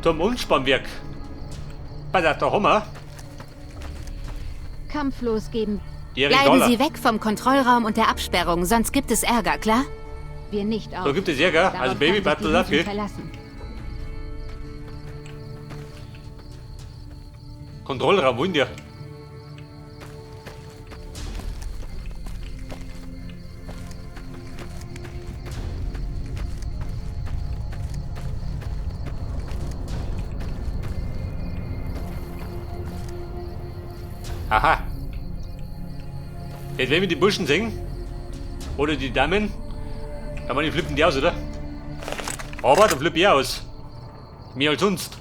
Zum Umspannwerk. Bei der da haben wir. Kampflos geben Die Bleiben Dollar. Sie weg vom Kontrollraum und der Absperrung, sonst gibt es Ärger, klar? wir nicht auf. Da gibt es Ärger. Darauf Also Baby kann sich die Battle Legion okay. verlassen. Kontrollraum, wo denn der? Aha. Jetzt werden wir die Burschen sehen. Oder die Damen. Da meine, die flippen die aus, oder? Aber dann flippe ich aus. Mehr als sonst.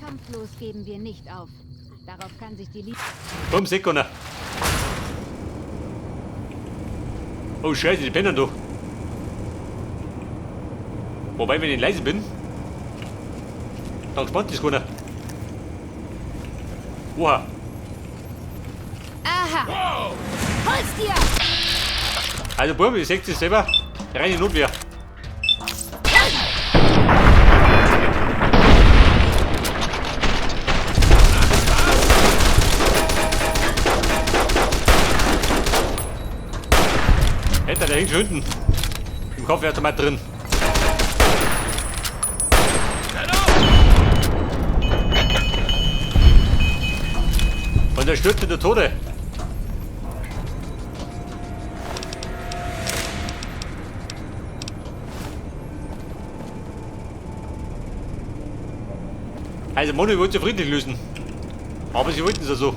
Kampflos geben wir nicht auf. Darauf kann sich die Legion Komm, Sekunde. Oh Scheiße, die pennen doch. Wobei, wenn ich leise bin, dann spannt das keiner. Oha. Aha! Hol's dir! Also Bub, ihr seht es selber. Reine Notwehr. Alter, der hängt schon hinten. Im Kaffeeautomat drin. Und er stürzte der Tode. Also Moni wollte sie friedlich lösen. Aber sie wollten es ja so.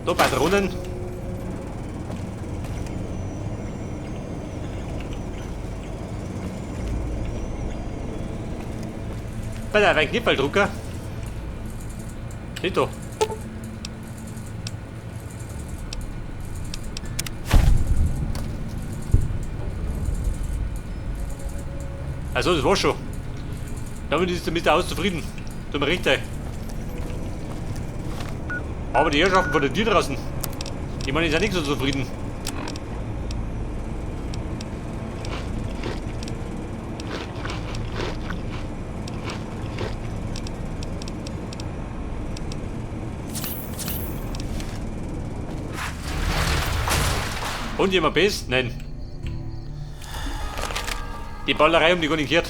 Da Patronen. Bei der ein Knippeldrucker. Seht doch. Also, das war's schon. Damit ist der Mr. Haus zufrieden. Tut mir recht, ey. Aber die Herrschaften von der Tür draußen, die meine, die sind nicht so zufrieden. Und jemand best? Nein. Die Ballerei um die gar nicht gehört.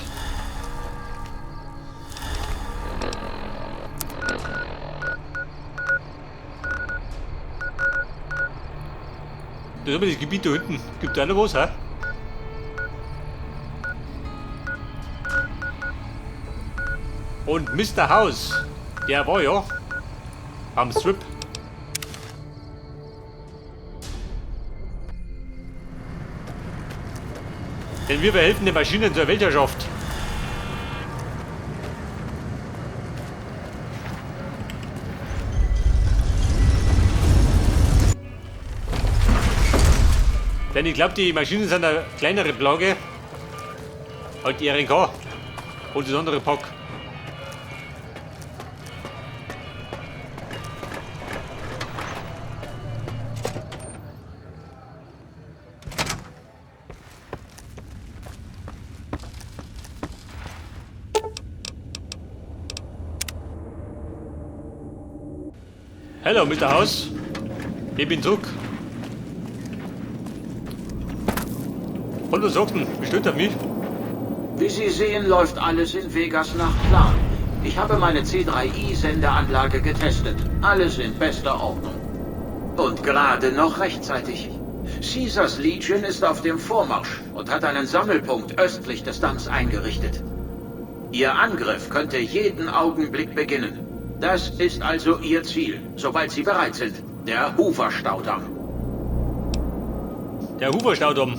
Das ist aber das Gebiet da hinten. Gibt da noch was, hä? Und Mr. House, der war ja am Strip. Denn wir verhelfen den Maschinen zur Weltherrschaft. Denn ich glaube, die Maschinen sind eine kleinere Plage als die RNK und das andere Pack. Hallo, Mr. House. Ich bin zurück. Und was sagt denn? Bestellt auf mich? Wie Sie sehen, läuft alles in Vegas nach Plan. Ich habe meine C3I-Sendeanlage getestet. Alles in bester Ordnung. Und gerade noch rechtzeitig. Caesars Legion ist auf dem Vormarsch und hat einen Sammelpunkt östlich des Damms eingerichtet. Ihr Angriff könnte jeden Augenblick beginnen. Das ist also Ihr Ziel, sobald Sie bereit sind. Der Hoover-Staudamm. Der Hoover-Staudamm.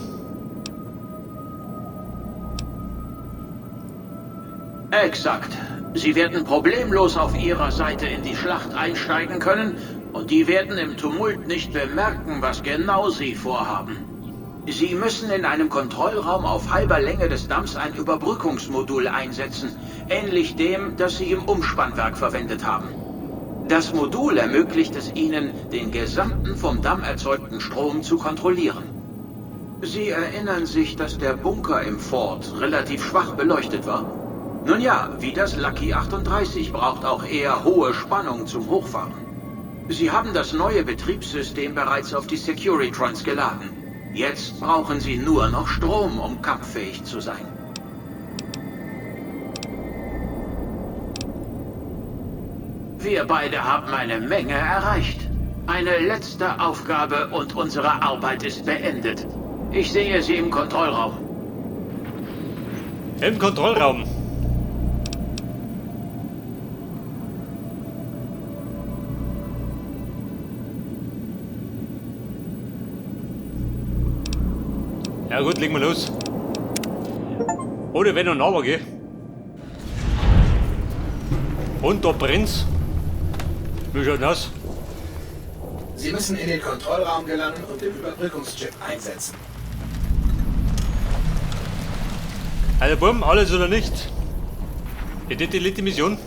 Exakt. Sie werden problemlos auf Ihrer Seite in die Schlacht einsteigen können und die werden im Tumult nicht bemerken, was genau Sie vorhaben. Sie müssen in einem Kontrollraum auf halber Länge des Damms ein Überbrückungsmodul einsetzen, ähnlich dem, das Sie im Umspannwerk verwendet haben. Das Modul ermöglicht es Ihnen, den gesamten vom Damm erzeugten Strom zu kontrollieren. Sie erinnern sich, dass der Bunker im Fort relativ schwach beleuchtet war? Nun ja, wie das Lucky 38 braucht auch er hohe Spannung zum Hochfahren. Sie haben das neue Betriebssystem bereits auf die Securitrons geladen. Jetzt brauchen Sie nur noch Strom, um kampffähig zu sein. Wir beide haben eine Menge erreicht. Eine letzte Aufgabe und unsere Arbeit ist beendet. Ich sehe Sie im Kontrollraum. Im Kontrollraum. Ja gut, legen wir los. Ohne Wenn und Aber, gell? Und da brennt's. Wie schaut denn aus? Sie müssen in den Kontrollraum gelangen und den Überbrückungschip einsetzen. Also Buben, alles oder nicht? Die dritte letzte Mission.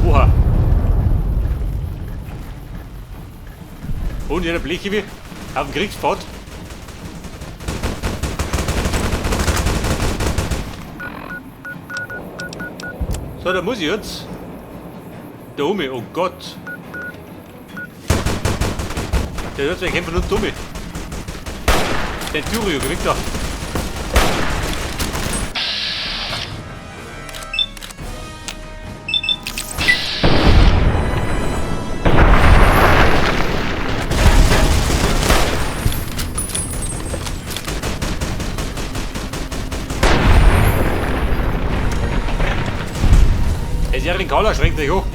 Oha. Und in der Bleche wie auf dem Kriegspfad. So, da muss ich jetzt. Da oben, oh Gott. Der hört sich kämpfen nur dumme. Der Tyrio, geh weg da. Es ist ja den Kaller, schreckt euch hoch.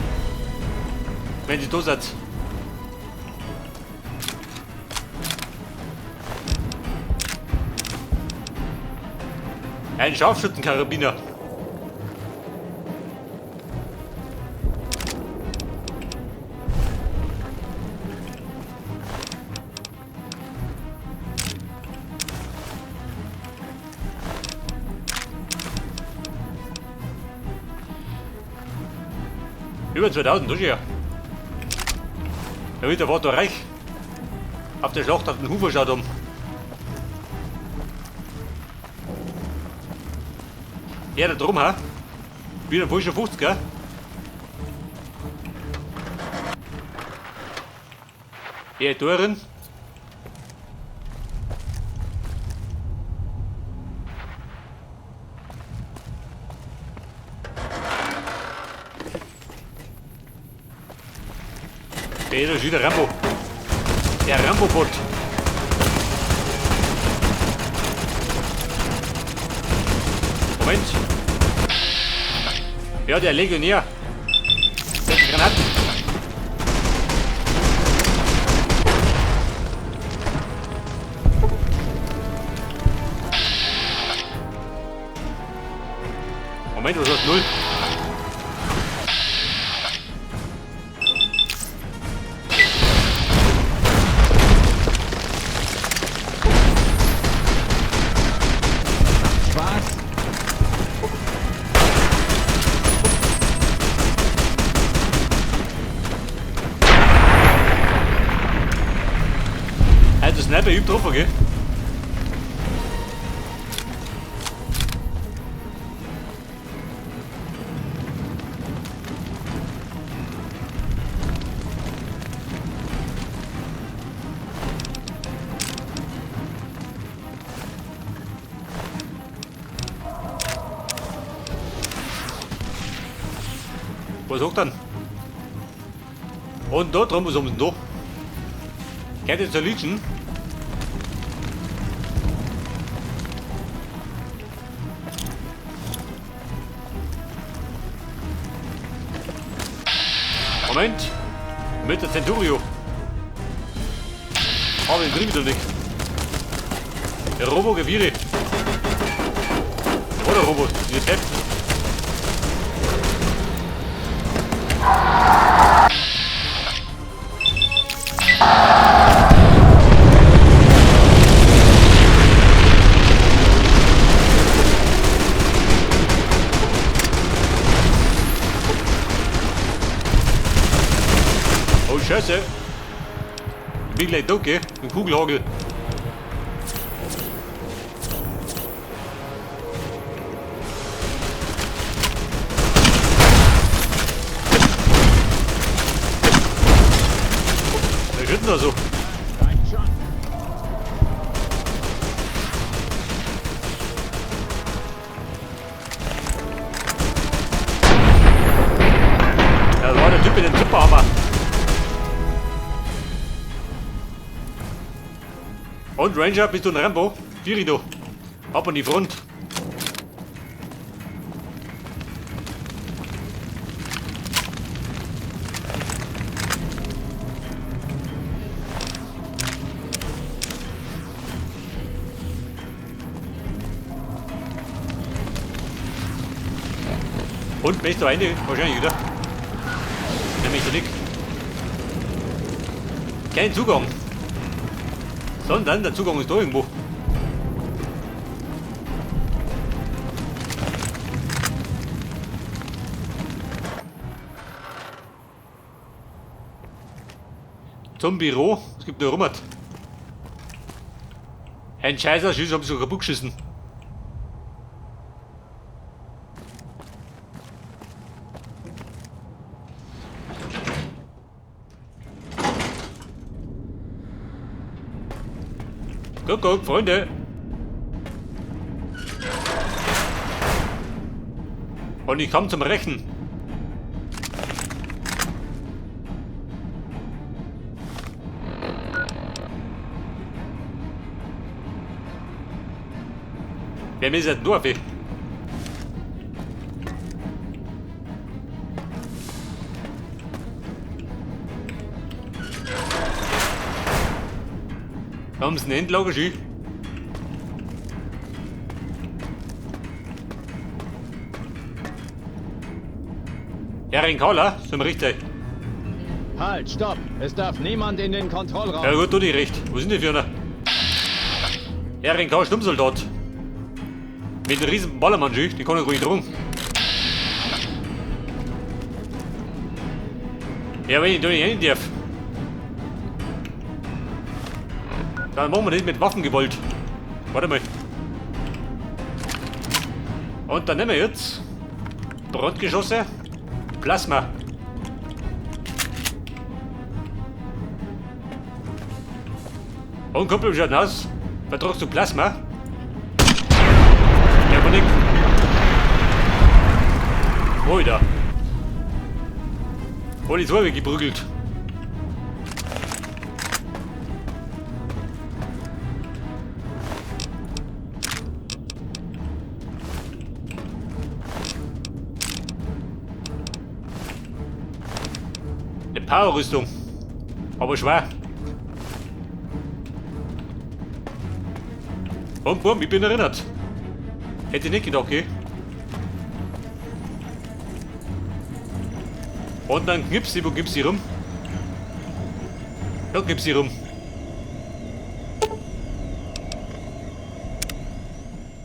Wenn sie da seid. Ein Scharfschützenkarabiner. Über 2000, das ist ja. Der war da reich. Auf der Schlacht auf den Hufer schaut um. Ja, da drum, ha? Wieder voll schon 50, gell? Ja, Toren. Der ist wieder Rambo. Der Rambo-Bot. Moment. Ja, der Legionär. Granaten. Moment, was ist das? Null? Also Sniper übt drauf, okay? Was hoch dann? Und da drum, was haben sie denn da? Geht jetzt zur Legion? Moment! Mit der Centurio! Aber den krieg ich doch nicht. Der Robo-Gewirre. Oder Robot, diese Depp. Scheiße. Ich bin gleich da, gell? Mit dem Kugelhagel. Wer schützt da so? Das war der Typ mit dem Superhammer. Und Ranger, bist du ein Rambo? Virido. Ab an die Front. Und möchtest du eine? Wahrscheinlich, oder? Nämlich der Nick. Kein Zugang. Sondern der Zugang ist da irgendwo. Zum Büro. Es gibt nur Rummert. Ein Scheißer, Schieß, hab ich so kaputt geschissen. Guck, guck, Freunde. Und ich komm zum Rechen. Wer mir ist Dorf, ey? Da haben sie einen Endlager schön. Ja, Renkala, zum Richter. Halt, stopp! Es darf niemand in den Kontrollraum. Ja gut, tu dich recht. Wo sind die für einer? RNK Stummsoldat. Mit einem riesen Ballermann, schön. Die kann ich ruhig drum. Ja, wenn ich da nicht hin darf. Dann machen wir das mit Waffengewalt. Warte mal. Und dann nehmen wir jetzt Brandgeschosse, Plasma. Und Kumpel, wie schaut denn aus? Vertragst du Plasma? Ja, aber nicht. Alter. Voll die Zwerge geprügelt. Eine Power-Rüstung. Aber schwer. Und bumm, ich bin erinnert. Hätte ich nicht gedacht, okay. Und dann knips sie, wo gibst sie rum? Da gibst sie rum.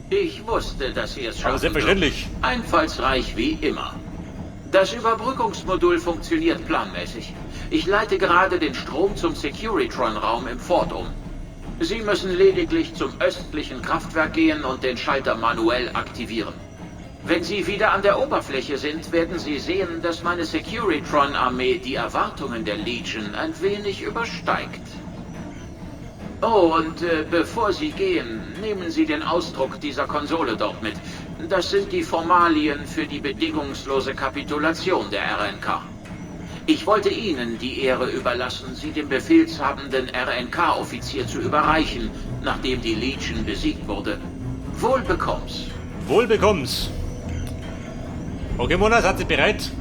Ich wusste, dass Sie es Aber schaffen selbstverständlich. würden. Einfallsreich wie immer. Das Überbrückungsmodul funktioniert planmäßig. Ich leite gerade den Strom zum Securitron-Raum im Fort um. Sie müssen lediglich zum östlichen Kraftwerk gehen und den Schalter manuell aktivieren. Wenn Sie wieder an der Oberfläche sind, werden Sie sehen, dass meine Securitron-Armee die Erwartungen der Legion ein wenig übersteigt. Oh, und bevor Sie gehen, nehmen Sie den Ausdruck dieser Konsole dort mit. Das sind die Formalien für die bedingungslose Kapitulation der RNK. Ich wollte Ihnen die Ehre überlassen, sie dem befehlshabenden RNK-Offizier zu überreichen, nachdem die Legion besiegt wurde. Wohl bekomm's. Wohl bekomm's. Okay, Mona, seid ihr bereit?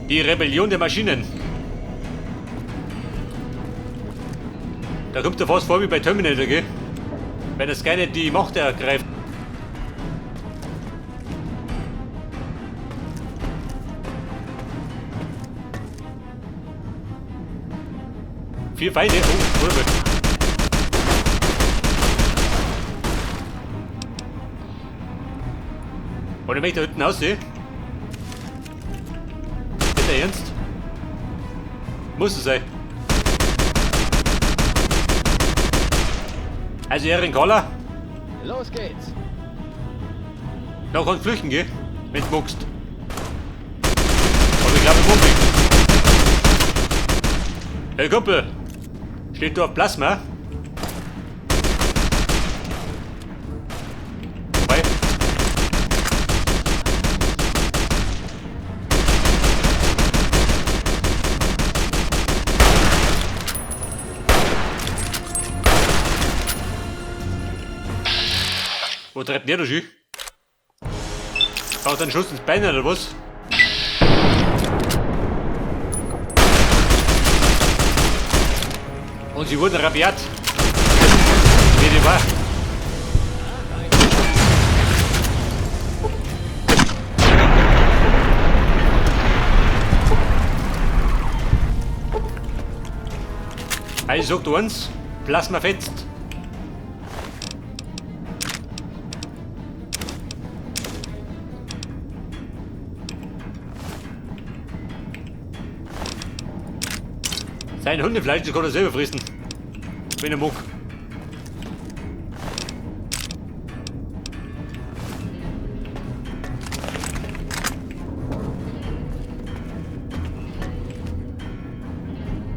Die Rebellion der Maschinen. Da kommt er fast vor wie bei Terminator, gell? Wenn das keine die Macht ergreift. Vier Feinde. Oh, warte mal. Und wenn ich da hinten aussehe? Ist der ernst? Muss es sein. Also Erin Koller. Los geht's. Da kannst du flüchten gehen, wenn du magst. Aber ich glaube, ich mag nicht. Hey Kumpel, steht du auf Plasma? Wobei. Wo treibt der da schon? Braucht einen Schuss ins Bein oder was? Und sie wurden rabiat. Wie die war. Also sagt uns, Plasma fetzt. Sein Hundefleisch, das kann er selber fressen. Wenn er mag.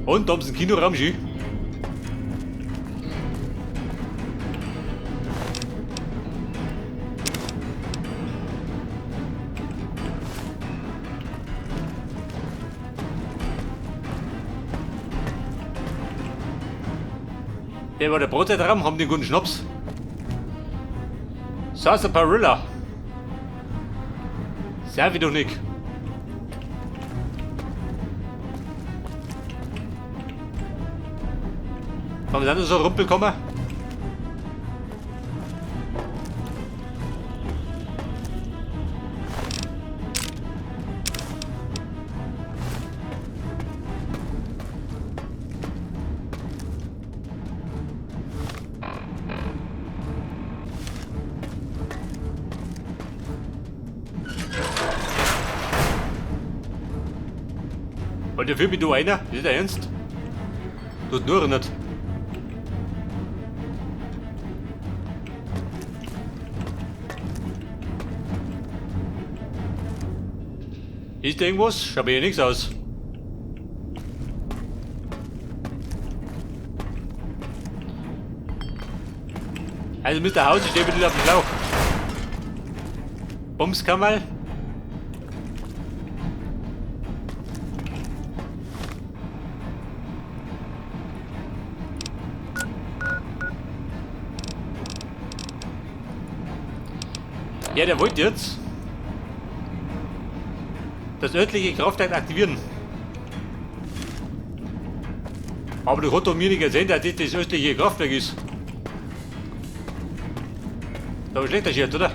Und da haben sie einen Kinoraum schon. Der war der Brotzeitraum, haben den guten Schnaps. Sarsaparilla. Servi doch nicht. Haben wir dann so Rumpel kommen? Und der führt mich da einer? Ist der ernst? Tut nur nicht. Ist da irgendwas? Schaut mir hier nichts aus. Also Mr. House, ich stehe bitte auf dem Schlauch. Bumskammerl. Ja, der wollte jetzt das örtliche Kraftwerk aktivieren. Aber du hast doch mir nicht erzählt, dass das das östliche Kraftwerk ist. Da war schlechter Scherz, oder?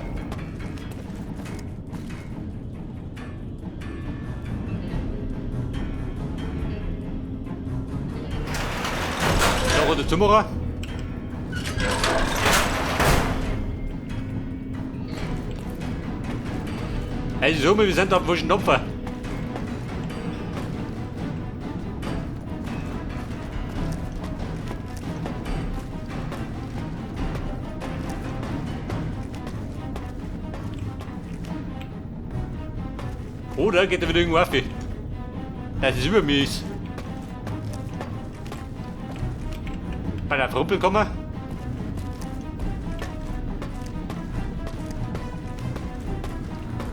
Da der Zimmerer. Also so, wir sind da am falschen Opfer. Oder geht er wieder irgendwo auf? Das ist über mich. Bei der Rumpel kommen.